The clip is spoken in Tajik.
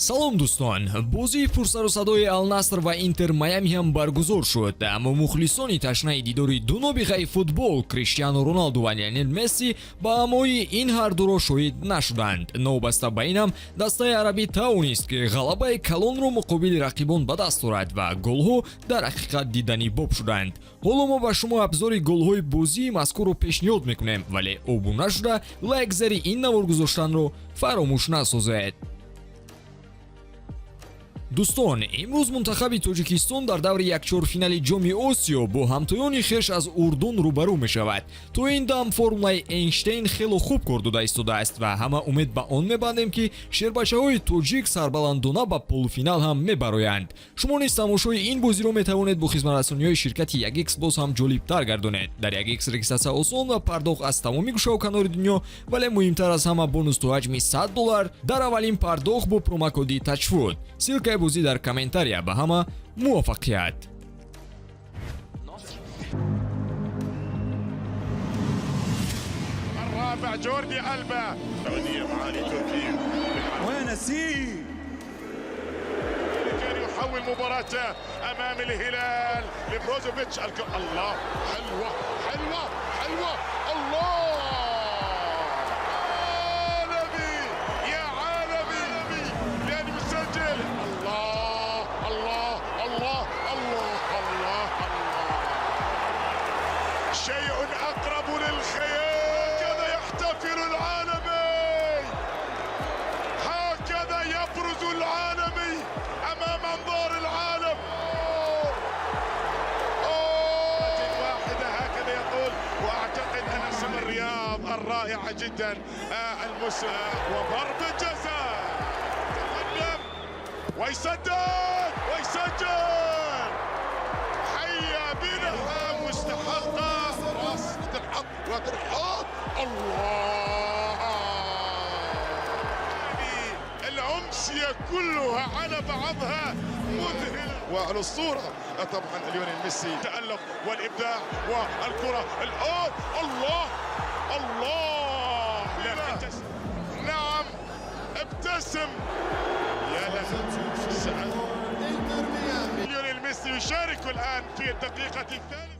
Салом, дӯстон! Бозии пурсару садои Алнаср ва Интер Майами ҳам баргузор шуд, аммо мухлисони ташнаи дидори ду нобиғаи футбол, Криштиану Роналду ва Лионел Месси, ба амои ин ҳардуро шоҳид нашуданд. Новобаста ба ин ҳам дастаи арабӣ тавонист, ки ғалабаи калонро муқобили рақибон ба даст орад ва голҳо дар ҳақиқат диданӣ боб шуданд. Ҳоло мо ба шумо абзори голҳои бозии мазкурро пешниҳод мекунем, вале обуна шуда, лайк зери ин навор гузоштанро фаромӯш насозед. Дӯстон, имрӯз мунтахаби Тоҷикистон дар даври якчорфинали Ҷоми Осиё бо ҳамтоёни хеш аз Урдун рӯбарӯ мешавад. То ин дам формулаи Эйнштейн хело хуб кор дода истодааст ва ҳама умед ба он мебандем, ки шербачаҳои тоҷик сарбаландона ба полуфинал ҳам мебароянд. Шумо низ тамошои ин бозиро метавонед бо хизматрасониҳои ширкати 1X боз ҳам ҷолибтар гардонед. Дар 1X регистрация осон ва пардохт аз тамоми гӯшаву канори дунё, вале муҳимтар аз ҳама, бонус то ҳаҷми 100 доллар дар аввалин пардохт бо промокоди ТАЧФУТ. Ссылкаи бозӣ дар комментария. Ба ҳама муваффақият! الرابع جوردي ألبا. السعودية معاني تركي. وين سي؟ كان يحول مباراته أمام الهلال لبروزوفيتش. الله، حلوة حلوة حلوة! الله، عالمي يا عالمي! لأن مسجل. الله الله الله الله الله الله! شيء أقرب للخيال. هكذا يحتفل العالمي، هكذا يبرز العالمي أمام أنظار العالم. أوه. واحدة هكذا يقول، وأعتقد أن اسم الرياض الرائعة جدا المسلم وضربة جزاء، تقدم ويسدد ويسجل! حيا بنا، مستحقة، راس تنحط وتنحط! الله! يعني الأمسية كلها على بعضها مذهلة والأسطورة طبعا ليونيل ميسي، التألق والإبداع والكرة الآن! الله الله! لا، نعم، ابتسم يا له. ليونيل ميسي يشارك الآن في الدقيقة الثالثة.